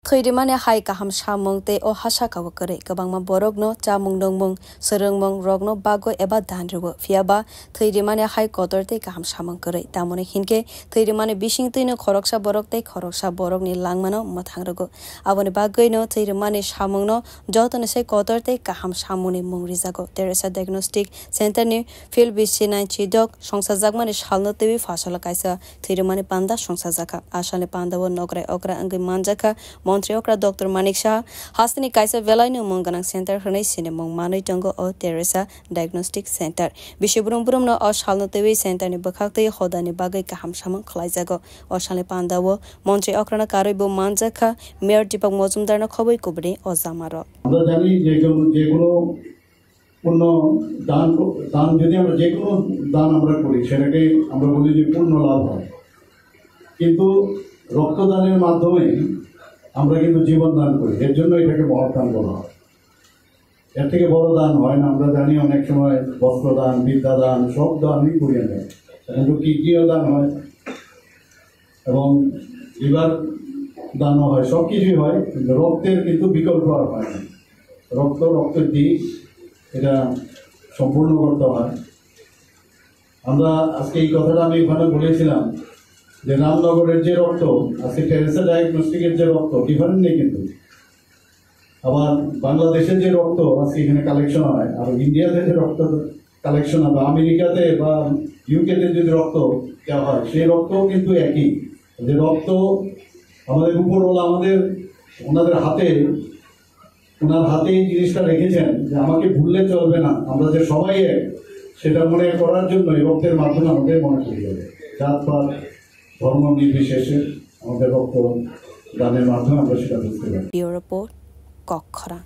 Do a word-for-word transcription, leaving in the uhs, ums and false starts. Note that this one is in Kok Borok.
Thwi rimani hai kaham samung tei o ha saka o kwrwi kwbangma borokno chamung nungmung, swrwngmung rokno bagwi eba dan rwo, phiya ba thwi rimani hai kotor tei kaham samung kwrwi. Tamoni hinkhe thwi rimani bisingtwino khoroksa borok tei khoroksa borokni langmano mwthang rwgo. Aboni bagwino thwi rimani samungno jotono se kotor tei kaham samungni mung rijago. Teresa Diagnostic Center ni field bisinai chidok songsajakmani salno twiwi phasalok kaisa thwi rimani panda songsajakha. Asalni pandao nokrai okra wngwi manjakha montri okra Doctor Manik Saha. Hasteni kaisa belaino mung gwnang center hwnwi sinimung manwi tongo o Teresa Diagnostic Center. Bisi brum brumno o salno twiwi center ni bwkhak twi hodani bagwi kaham samung khlaijago. O salni pandao montri okrano karwi bo manjakha Mayor Deepak Mojumdarno khobwi kubuni o jamarok. আমরা জানি যে কোনো, যে কোনো পুণ্য দান, দান যদি আমরা যে কোনো দান আমরা করি, সেটাকে আমরা বলি যে পুণ্য লাভ হয়। কিন্তু রক্তদানের মাধ্যমে আমরা কিন্তু জীবন দান করি, এর জন্য এটাকে মহৎ দান বলা হয়। এর থেকে বড় দান হয় না। আমরা জানি অনেক সময় বস্ত্র দান, বিদ্যা দান, সব দানই করি আমরা, কিন্তু কিডনিও দান হয় এবং লিভার দানও হয়, সব কিছুই হয়, কিন্তু রক্তের কিন্তু বিকল্প আর হয় না। রক্ত, রক্তের দিক, এটা সম্পূর্ণ করতে হয়। আমরা আজকে এই কথাটা আমি ওখানে বলেছিলাম যে রামনগরের যে রক্ত, আজকে টেরেসা ডায়াগনস্টিকের যে রক্ত, ডিফারেন্ট নেই কিন্তু। আবার বাংলাদেশে যে রক্ত আজকে এখানে কালেকশন হয়, আর ইন্ডিয়াতে যে রক্ত কালেকশন হবে, আমেরিকাতে বা ইউকেতে যদি রক্ত দেওয়া হয়, সেই রক্তও কিন্তু একই। যে রক্ত আমাদের উপরওয়ালা আমাদের, ওনাদের হাতে, ওনার হাতে এই জিনিসটা রেখেছেন যে আমাকে ভুললে চলবে না, আমরা যে সবাই এক, সেটা মনে করার জন্য এই রক্তের মাধ্যমে আমাদের মনে করিয়ে দেবে। জাতপাত, ধর্ম নির্বিশেষে আমাদের রক্ত দানের মাধ্যমে আমরা সেটা বুঝতে পারি। Bureau Report, Kokkhorang.